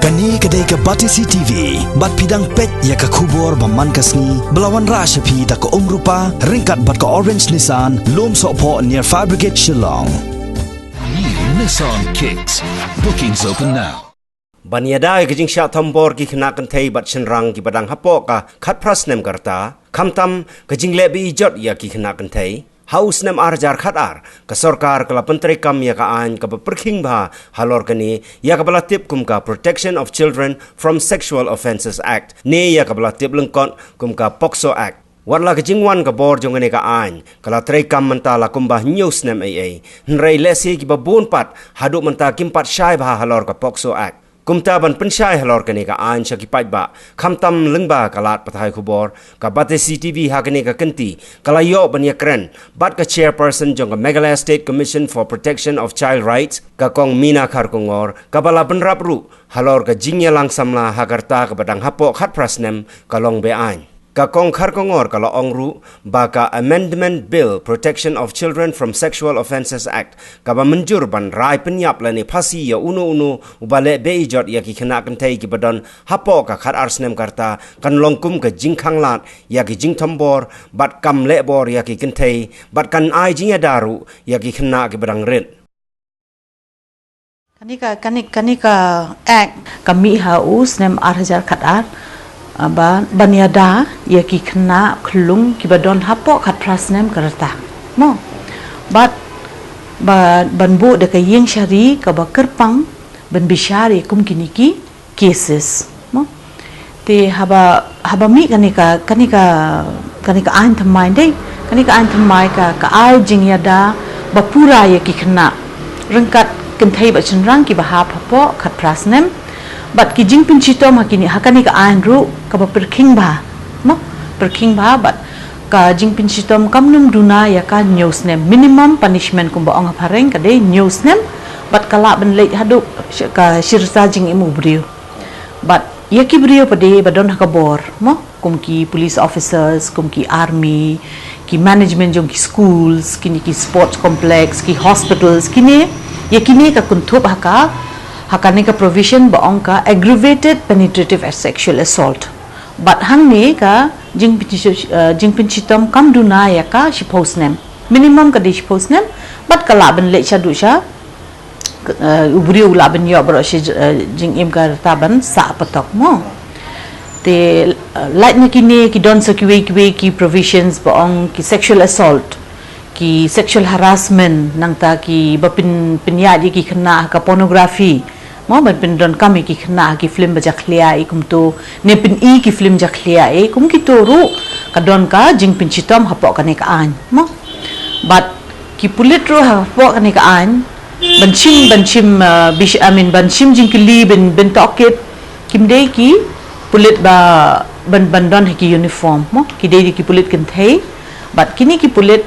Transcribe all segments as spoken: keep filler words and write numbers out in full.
Kane ka dei ka Batesi T V, bad phi dang peit ïa ka khubor ba man ka sngi, ba la wanrah sha phi da ka Umrupa, ryngkat bad ka Orange Nissan, Lumsohphoh near Fire Brigade Shillong. New Nissan Kicks. Bookings open now. Ban ïada ïa ka jingshah thombor ki khynnah kynthei bad shynrang kiba dang hapoh ka khatphra snem ka rta, khamtam ka jingleh be-ijot ïa ki khynnah kynthei. Ha u snem ar hajar khatar, ka sorkar ka la pyntreikam ïa ka aiñ kaba pyrkhing bha halor kane, ïa kaba la tip kum ka Protection of Children from Sexual Offences Act, ne ïa kaba la tip lyngkot kum ka POCSO Act. Wat la ka jingwan ka bor jong kane ka aiñ, ka la treikam mynta la kumba hynñiew snem ei ei. Hynrei lehse kiba bun pat, haduh mynta kim pat shai bha halor ka POCSO Act. Kumta ban pynshai halor kane ka aiñ sha ki paidbah, khamtam lyngba ka lad pathai khubor, ka Batesi T V ha kane ka kynti, ka la ïoh ban ïakren bad ka chairperson jong ka Meghalaya State Commission for Protection of Child Rights, ka Kong Meena Kharkongor, kaba la bynrap ruh halor ka jingïalang samla ha ka rta kaba dang hapoh khatphra snem ka long be-aiñ. Ka Kong Kharkongor ka la ong ruh ba ka Amendment Bill Protection of Children from Sexual Offences Act, kaba mynjur ban rai pynïap lane phasi ïa uno uno uba leh be-ijot ïa ki khynnah kynthei kiba don hapoh ka khatar snem ka rta, kan long kum ka jingkhanglad ïa ki jingthombor bad kam leh bor ïa ki kynthei, bad kan ai jingïada ruh ïa ki khynnah kiba dang rit. Kane ka, kane, kane ka act ka mih ha u snem ar hajar khatar, ah, ba, ban ïada ïa ki khynnah khyllung kiba don hapoh khatphra snem ka rta. Mo. Bad ba, ban buh da ka ïing shari kaba kyrpang ban bishar ïa kum kine ki cases. Mo. Te haba, haba mih kane ka, kane ka, kane ka aiñ thymmai dei, kane ka aiñ thymmai ka, ka ai jingïada ba pura ïa ki khynnah ryngkat kynthei bad shynrang kiba hap hapoh khatphra snem. Bad ki jingpynshitom ha kine, ha kane ka aiñ ruh kaba pyrkhing bha. Mo, pyrkhing bha bad ka jingpynshitom kam nym duna ïa ka hynñiew snem, minimum punishment kumba ong ha phareng ka dei hynñiew snem. Bad ka lah ban leit haduh sh-, ka shi rta jingim u briew. Bad ïa ki briew pat de ba don ha ka bor, mo, kum ki police officers, kum ki army, ki management jong ki schools, kine ki sports complex, ki hospitals, kine, ïa kine ka kynthup ha ka, ha kane ka provision ba ong ka aggravated penetrative sexual assault. Bad hangne ka jingpynshi-, eh, jingpynshitom kam duna ïa ka shiphew snem. Minimum ka dei shiphew snem, bad ka lah ban leit shaduh sha, eh, u briew u lah ban ïoh baroh shi, eh, jingim ka rta ban sah patok, mo. Te, eh, lait na kine ki don sa kiwei kiwei ki provisions ba ong ki sexual assault, ki sexual harassment, nangta kiba pyn, pynïaid ïa ki khynnah ha ka pornography, mo, ban pyndonkam ïa ki khynnah ha ki film ba jakhlia ïa kumto, ne pyni ki film jakhlia ïa kum kito ruh ka don ka jingpynshitom hapoh kane ka aiñ, mo. Bad ki pulit ruh hapoh kane ka aiñ, ban shim, ban shim, uh, bish-, I mean, ban shim jingkylli, ban, ban tohkit, kim dei ki pulit ba, ban, ban don ha ki uniform, mo, ki dei ki pulit kynthei. Bad kine ki pulit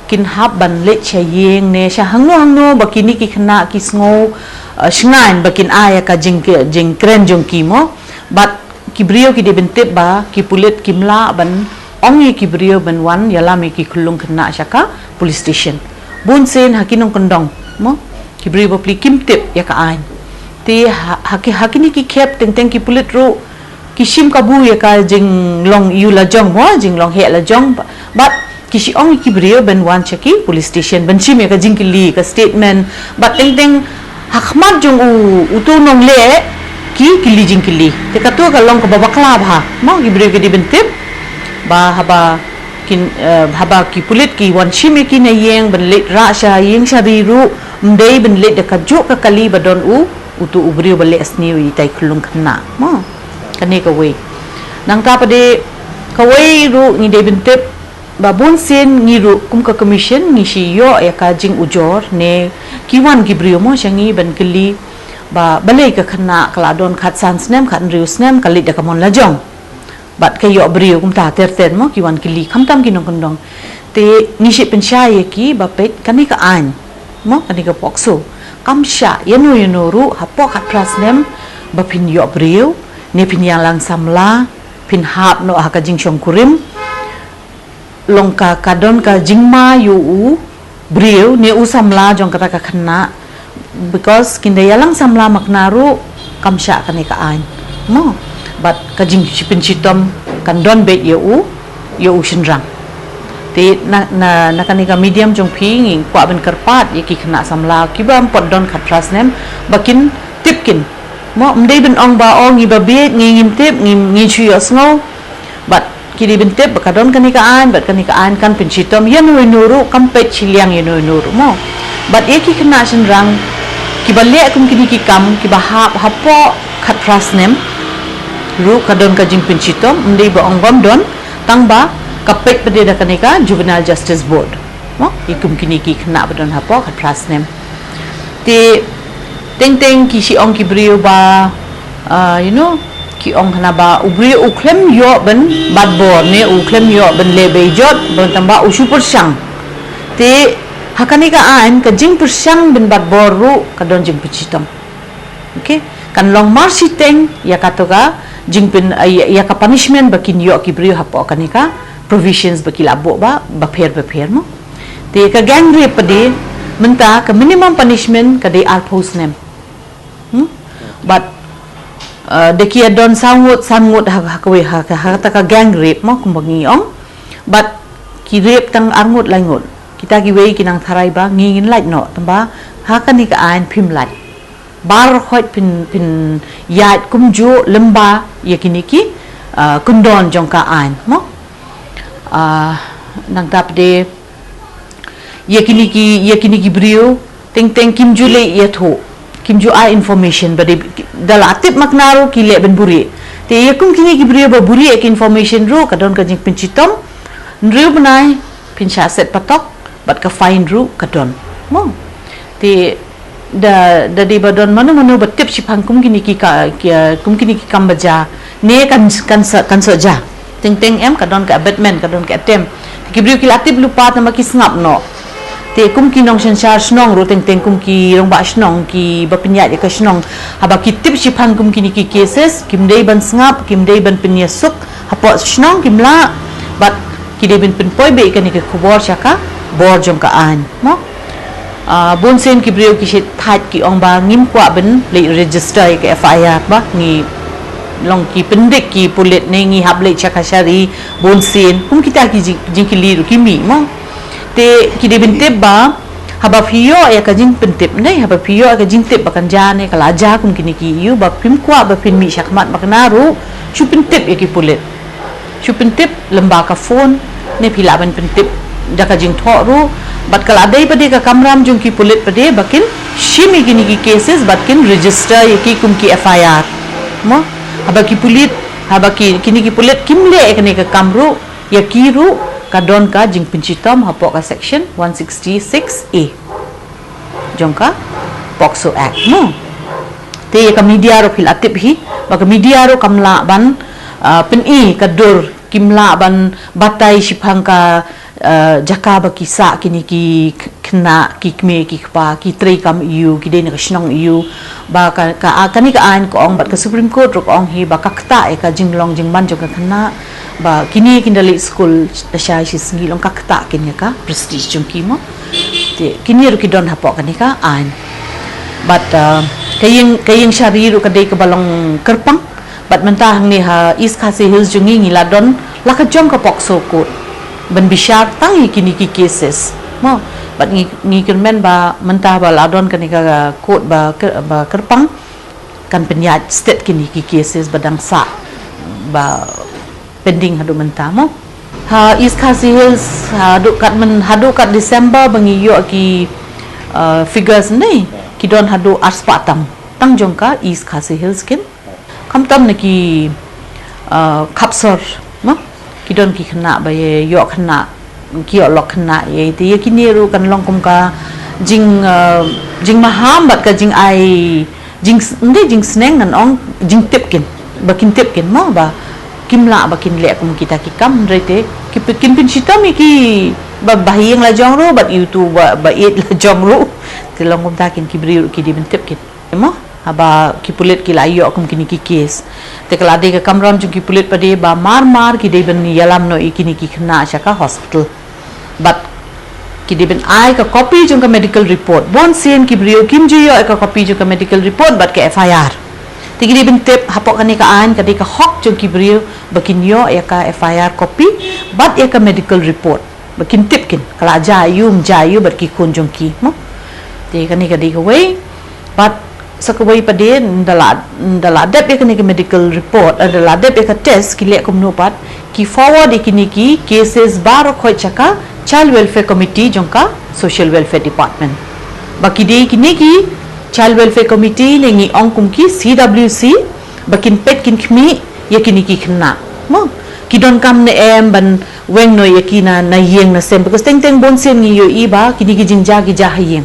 kin hap ban leit sha ïing ne sha hangno hangno ba kine ki khynnah ki sngew, uh, shngaiñ ba kin ai ïa ka jing, jingkren jong ki, mo. Bad ki briew ki dei ban tip ba ki pulit kim lah ban ong ïa ki briew ban wan ïalam ïa ki khyllung khynnah sha ka police station. Bun sien ha ki nongkyndong, mo, ki briew bapli kim tip ïa ka aiñ. Te ha, ha ki, ha kine ki khep teng teng ki pulit ruh ki shim kabu ïa ka jinglong ïu la jong, mo, jinglong heh la jong. Ba, bad ki shu ong ïa ki briew ban wan sha ki police station ban shim ïa ka jingkylli, ka statement. Bad teng teng ha khmat jong u, uto u nongleh, ki kylli jingkylli. Te kato ka long kaba bakla bha, mo, ki briew ki dei ban tip ba haba kin, eh, haba ki pulit ki wan shim ïa ki na ïing ban leit rah sha ïing sha ri ruh, ym dei ban leit da kajuh ka kali ba don u, uto u briew ba leh sniew ïa itai i khyllung khynnah, mo. Kane kawei. Nangta pat de kawei ruh ngi dei ban tip ba bun sien ngi ruh kum ka commission ngi shu ïoh ïa ka jingujor ne ki wan ki briew, mo, sha ngi ban kylli ba balei ka khynnah ka la don khatsan snem, khathynriew snem, ka leit da ka mon la jong. Bad ka ïoh briew kumta ter ter, mo, ki wan kylli, khamtam ki nongkyndong. Te ngi shu pynshai ïa ki ba peit kane ka aiñ, mo, kane ka POCSO kam shah ïano ïano ruh hapoh khatphra snem ba phin ïoh briew ne phin ïalang samla, phin hap noh ha ka jingshongkurim. Long ka, ka don ka jingma ïa u briew ne u samla jong kata ka khynnah, because kin da ïalang samla makna ruh kam shah kane ka aiñ. Mo, bad ka jingpynshitom kan don beit ïa u, ïa u shynrang. Te na, na, na kane ka medium jong phi ngi kwah ban kyrpad ïa ki khynnah samla kiba ym pat don khatphra snem ba kin tip kin. Mo, ym dei ban ong ba, oh, ngi ba bieit, ngi ngim tip, ngi, ngi shu ïohsngew. Bad ki dei ban tip ba ka don kane ka aiñ, bad kane ka aiñ kan pynshitom ïano ïano ruh, kam peit shiliang ïano ïano ruh mo. Bad ïa ki khynnah shynrang kiba leh kum kine ki kam, kiba hap hapoh khatphra snem ruh ka don ka jingpynshitom, ym dei ba ong bym don, tang ba ka peit pat da kane ka Juvenile Justice Board. Mo, ïa kum kine ki khynnah ba don hapoh khatphra snem. Te teng teng ki shu ong ki briew ba, ah, you know, ki ong hana ba u briew u khlem ïoh ban bat bor ne u khlem ïoh ban leh bejot, ban tang ba u shu pyrshang. Te ha kane ka aiñ ka jingpyrshang ban bat bor ruh ka don jingpynshitom. Okay? Kan long marshiteng ïa kato ka jingpyn, ïa, ïa ka punishment ba kin ïoh ki briew hapoh kane ka provisions ba ki la buh ba, bapher bapher mo. Te ka gang rape pat de, mynta ka minimum punishment ka dei arphew snem. Hmm? Bad, uh, da ki ïa don saw ngut, san ngut ha, ha kawei, ha, ha, ha kata ka gang rape mo, kumba ngi ong. Bad ki rape tang ar ngut lai ngut. Kita kiwei ki nang tharai ba ngi ngin lait noh, tang ba ha kane ka aiñ phim lait. Baroh khoit phin, phin ïaid kumjuh lyngba ïa kine ki, ah, kyndon jong ka aiñ mo. Ah, nangta pat de ïa kine ki, ïa kine ki briew teng teng kim ju leh ïathuh, kim ju ai information ba de, da la tip makna ruh ki leh ban buhrieh. Te ïa kum kine ki briew ba buhrieh ïa ki information ruh ka don ka jingpynshitom. Hynriew bnai phin shah set patok bad ka fine ruh ka don mo. Te da, da dei ba don mano mano ba tip shiphang kum kine ki ka, ki, kum kine ki kam ba jia ne kan, kan sa, kan sa jia. Teng teng em ka don ka abetment, ka don ka attempt. Te ki briew ki la tip lypa tang ba ki sngap noh. Te kum ki nongsynshar shnong ruh teng teng kum ki rangbah shnong kiba pynïaid ïa ka shnong, haba ki tip shiphang kum kine ki cases kim dei ban sngap, kim dei ban pynïasuk hapoh shnong kim lah. Bad ki dei ban pynpoi beit kane ka khubor sha ka bor jong ka aiñ mo. Ah, bun sien ki briew ki shait thait ki ong ba ngim kwah ban leit register ïa ka F I R ba ngi long ki pyndik ki pulit ne ngi hap leit sha kashari bun sien. Kum kita ki jing, jingkylli ruh ki mih mo. Te ki dei ban tip ba haba phi ïoh ïa ka jingpyntip ne, haba phi ïoh ïa ka jingtip ba kan jia ne ka la jia kum kine ki ïa u, ba phim kwah ba phin mih shakhmat makna ruh, shu pyntip ïa ki pulit. Shu pyntip lyngba ka phone ne phi lah ban pyntip da ka jingthoh ruh. Bad ka la dei pat de ka kamram jong ki pulit pat de ba kin shim ïa kine ki cases bad kin register ïa ki kum ki F I R mo. Haba ki pulit, haba ki, kine ki pulit kim leh ïa kane ka kam ruh, ïa ki ruh ka don ka jingpynshitom hapoh ka section one sixty-six A jong ka POCSO Act mo. Te ïa ka media ruh phi la tip hi ba ka media ruh kam lah ban, ah, pyni ka dur, kim lah ban batai shiphang ka, ah, jaka ba ki sah kine ki khynnah, ki kmie ki kpa, ki trei kam ïa u, ki dei na ka shnong ïa u. Ba ka, ka, ah, kane ka aiñ ka ong bad ka Supreme Court ruh ka ong hi ba ka ktah ïa ka jinglong jingman jong ka khynnah. Ba kine kin da leit skul lashai shi sngi long ka ktah kin ïa ka prestige jong ki mo. Te kine ruh ki don hapoh kane ka aiñ. Bad, ah, ka ïing, ka ïing shari ruh ka dei kaba long kyrpang. Bad mynta hangne ha East Khasi Hills jong ngi ngi la don la ka jong ka POCSO Court ban bishar tang ïa kine ki cases mo. Bad ngi, ngi kyrmen ba mynta ba la don kane ka court ba kyr-, ba kyrpang kan pynïaid stet kine ki cases ba dang sah ba pending haduh mynta mo. Ha East Khasi Hills haduh kat myn-, haduh kat December ba ngi ïoh ki, uh, figures ne ki don haduh arspah tam tang jong ka East Khasi Hills kin. Khamtam na ki, uh, khapsor mo. Ki don ki khynnah ba ïoh khynnah, ki ïoh lok khynnah ïa, te ïa kine ruh kan long kum ka jing, uh, jingmaham bad ka jingai, jing, nde jingsneng ngan ong, jingtip kin. Ba kin tip kin mo ba kim lah ba kin leh kum kita ki kam, hynrei te ki pyn-, kin pynshitom ïa ki ba, ba ha ïing la jong ruh bad ïa utu ba, ba ïeit la jong ruh. Te long kumta kin ki briew ruh ki dei ban tip kin. Mo, haba ki pulit ki la ïoh kum kine ki case. Te ka la dei ka kamram jong ki pulit pat de ba mar mar ki dei ban ïalam noh ïa kine ki khynnah sha ka hospital. Bad ki dei ban ai ka copy jong ka medical report. Bun sien ki briew kim ju ïoh ïa ka copy jong ka medical report bad ka F I R. Te ki dei ban tip hapoh kane ka aiñ ka dei ka hok jong ki briew ba kin ïoh ïa ka F I R copy bad ïa ka medical report. Ba kin tip kin ka la jia ïa u, ym jia ïa u bad ki khun jong ki mo. Te kane ka dei kawei. Bad sa kawei pat de, ynda la, ynda la dep ïa kane ka medical report, ynda la dep ïa ka test, ki leh kumno pat, ki forward ïa kine ki cases baroh khoit sha ka Child Welfare Committee jong ka Social Welfare Department. Ba ki dei kine ki Child Welfare Committee ne ngi ong kum ki C W C, ba kin peit kin khmih ïa kine ki khynnah mo. Ki donkam ne em ban weng noh ïa ki na, na ïing na sem, because teng teng bun sien ngi ïohi ba kine ki jingjia ki jia ha ïing.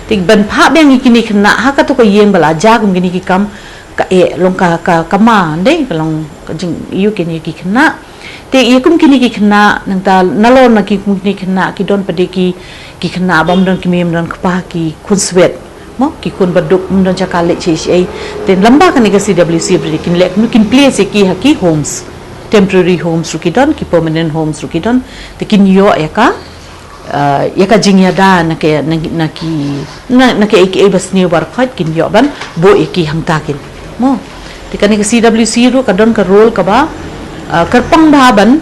Te ban phah biang ïa kine ki khynnah ha kato ka ïing ba la jia kum kine ki kam, ka eh long ka, ka, ka ma, ym dei, ka long ka jing, ïa kine ki khynnah. Te ïa kum kine ki khynnah, nangta nalor na ki kum kine ki khynnah, ki don pat de ki, ki khynnah bym don kmie, ym don kpa, ki khun swet mo, ki khun baduk, ym don jaka leit sha ei sha ei. Te lyngba kane ka C W C pat de kin leh kumno, kin place ïa ki ha ki homes. Temporary homes ruh ki don, ki permanent homes ruh ki don. Te kin ïoh ïa ka, ah, ïa ka jingïada na ka, na, na ki, na, na kaei kaei ba sniew baroh khoit, kin ïoh ban buh ïa ki hangta kin mo. Te kane ka C W C ruh ka don ka role kaba, ah, kyrpang bha ban,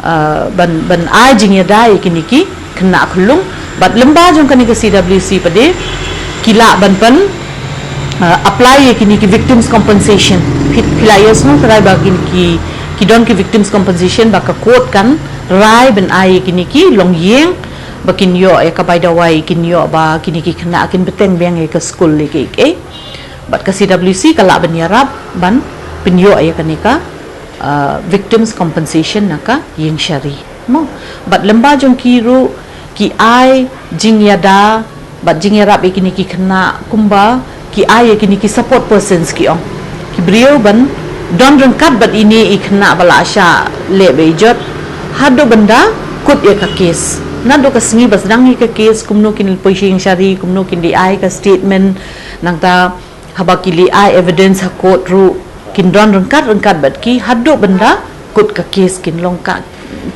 ah, ban, ban ai jingïada ïa kine ki khynnah khyllung. Bad lyngba jong kane ka C W C pat de ki lah ban pyn, ah, apply ïa kine ki victims compensation. Phi, phi la ïohsngew trai ba kine ki, ki don ki victims compensation ba ka court kan rai ban ai ïa kine ki longïing ba kin ïoh ïa ka bai dawai, kin ïoh ba kine ki khynnah kin bteng biang ïa ka skul, ïa kiei kiei. Bad ka C W C ka lah ban ïarap ban pynïoh ïa kane ka, ah, victims compensation na ka ïing sha ri mo. Bad lyngba jong ki ruh ki ai jingïada bad jingïarap ïa kine ki khynnah kumba ki ai ïa kine ki support persons, ki ong, ki briew ban don ryngkat bad ine i khynnah ba la shah leh bejot haduh ban da kut ïa ka case. Naduh ka sngi ba sdang ïa ka case, kumno kin poi sha ïing sha ri, kumno kin da ai ka statement, nangta haba ki la ai evidence ha court ruh kin don ryngkat ryngkat bad ki haduh ban da kut ka case, kin long ka,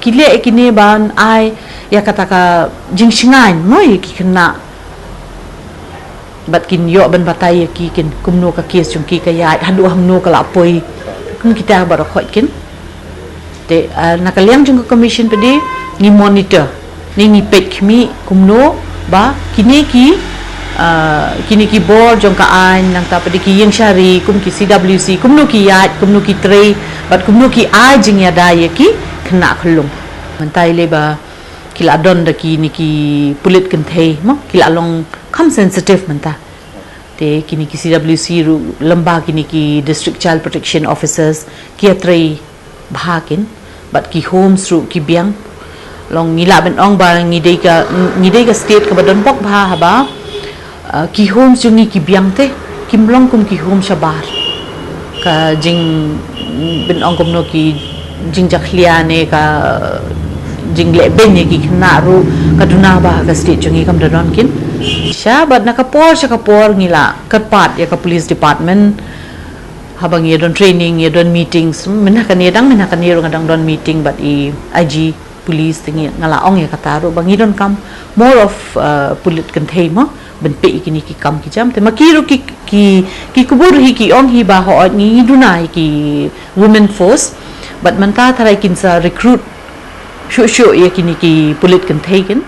ki leh ïa kine ban ai ïa kata ka jingshngaiñ mo ïa ki khynnah. Bad kin ïoh ban batai ïa ki, kin kumno ka case jong ki ka ïaid, haduh hangno ka la poi. Kum kita baroh khoit kin. Te, ah, na ka liang jong ka commission pat de ngi monitor, ne ngi peit khmih kumno ba kine ki, ah, kine ki bor jong ka aiñ, nangta pat de ki ïing sha ri kum ki C W C, kumno ki ïaid, kumno ki trei bad kumno ki ai jingïada ïa ki khynnah khyllung. Mynta i lei ba ki la don da kine ki pulit kynthei mo, ki la long kham sensitive mynta. Te kine ki C W C ruh lyngba kine ki District Child Protection Officers ki ïatrei bha kin, bad ki homes ruh ki biang. Long ngi lah ban ong ba ngi dei ka, ngi dei ka state kaba don bok bha haba, ah, ki homes jong ngi ki biang te, kim long kum ki home shabar. Ka jing, ban ong kumno, ki jingjakhlia ne ka jingleh beiñ ïa ki khynnah ruh ka duna bha ha ka state jong ngi, kam da don kin. Sha bad na ka por sha ka por ngi la kyrpad ïa ka police department, haba ngi ïa don training, ïa don meetings, mynta kane dang, mynta kane ruh nga dang don meeting bad i I G police, te ngi, nga la ong ïa kata ruh ba ngi donkam more of, uh, pulit kynthei mo, ban peit ïa kine ki kam ki jam. Te ma ki ruh ki, ki, ki khubor hi ki ong hi ba hooid ngi, ngi duna ïa ki women force, bad mynta tharai kin sa recruit shuh shuh ïa kine ki pulit kynthei kin.